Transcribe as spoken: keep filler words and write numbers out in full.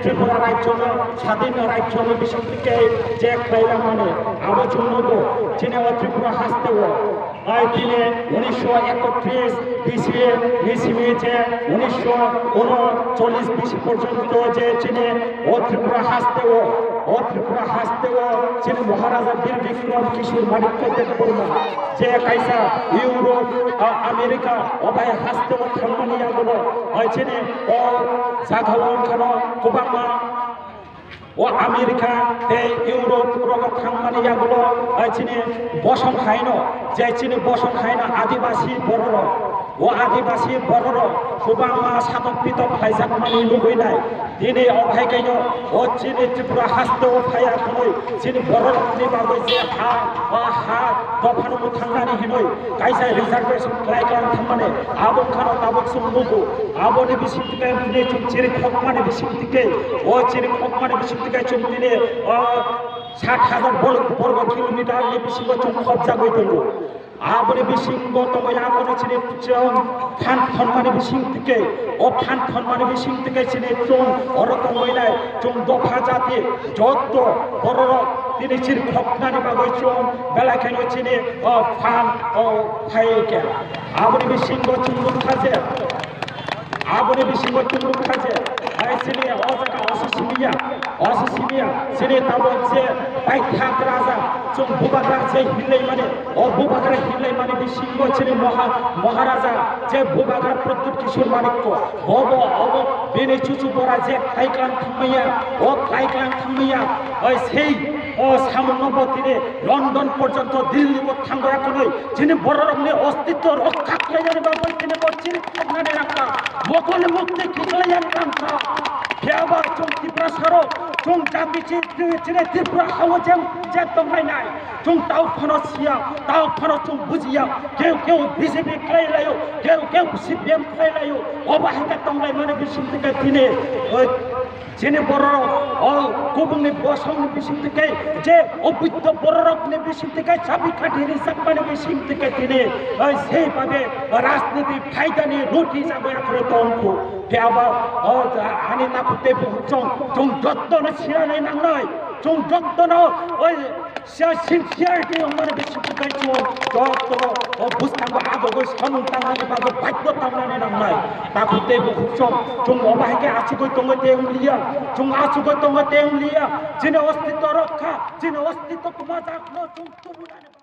Tripura rajyono sadhin rajyoni bisingtwi khe je khlailangmani abo chwng nugo. Chini o Tripura hasteo ai tini unisho ekotris bisi ni simi je unisho unocholish bisi porjonto je chini o Tripura hasteo, o Tripura hasteo chini Maharaja Bir Bikram Kishore Manikya Debbarma je kaisa Europe, a, America, o bai hasteo thangmani yagulo, o chini o jaga o wngkhano kwbangma o America tei Europe rogo thangmani yagulo, o chini bosong haino, je chini bosong haino Adibasi bororok, o Adibasi bororok kwbangma satok pitok khlaijakmani nugwi nai. Tini o hai kaino o chini Tripura hasteo phaiya khwnwi chini bororokni bagwi je ha, o ha dophano mwthangnani hinwi kaisa reservation khlai klang thangmani abo wngkhano tabuk chwng nugo. Aboni bisingtwi khe tini chwng chiri khokmani bisingtwi khe, o chiri khokmani bisingtwi khe chwng tini o sat hajar bor-, borgo kilometer ni bisingo chwng khopjagwi tongo. Aboni bisingo tongwi abono chini chwng phan thonmani bising tike, o phan thonmani bising tike chini chwng oro tongwi nai chwng dopha jati jotto bororok tini chiri khoknani bagwi chwng belai kheno chini o phan o phai khe. Aboni bisingo chwng nukha je Aboni bisingo chwng nukha je, hai chini o jaga oso simiya, oso simiya, chini tabuk je paithak raja, chwng bubagra je hinlaimani, o bubagra hinlaimani bisingo chini moha-, Maharaja, je bubagra Pradyut Kishore Manikya, bobo, obo, bini chuchu bora je khlaiklang thangmaya, o khlaiklang thangmaya, oi sei, o samungno bo tini London porjonto, Delhi bo thangwi akhonwi, chini bororokni ostitw rokha khlainani bagwi chini bo chiri khoknani rangkha, mokol mukti khiklaiyani rangkha. Phiyaba chwng Tiprasarok, chwng jati chi-, chi-, chini Tripura hao je, je tonglainai, chwng tao phano siya, tao phano chwng bujiya, keu keu B J P khlai laio, keu keu C P M khlai laio, obo hai khe tonglaimani bising tike tini, oi, Chini bororok o kubungni bosongni bising tike je oboitto bororokni bising tike chabi kati rijak mani bising tike tini, eh, sei babe rajniti phaidani roti jagwi akhoro tongkhu. Phiya ba o ja-, ani nakhuk tei bukhuk chwng, chwng jottono sinanai nangnai, chwng jottono oi Siya sincerity wngmani bising tike chwng jotto o bwskango adogwi samung tangnani bagwi baidhyo tangnani nangnai. Takhuk tei bukhuk chwng, chwng obo hai khe achugwi tongwi tei wng liya, chwng achugwi tongwi tei wng liya. Chini ostitw rokha, chini ostitw kwmajakno chwng tubunani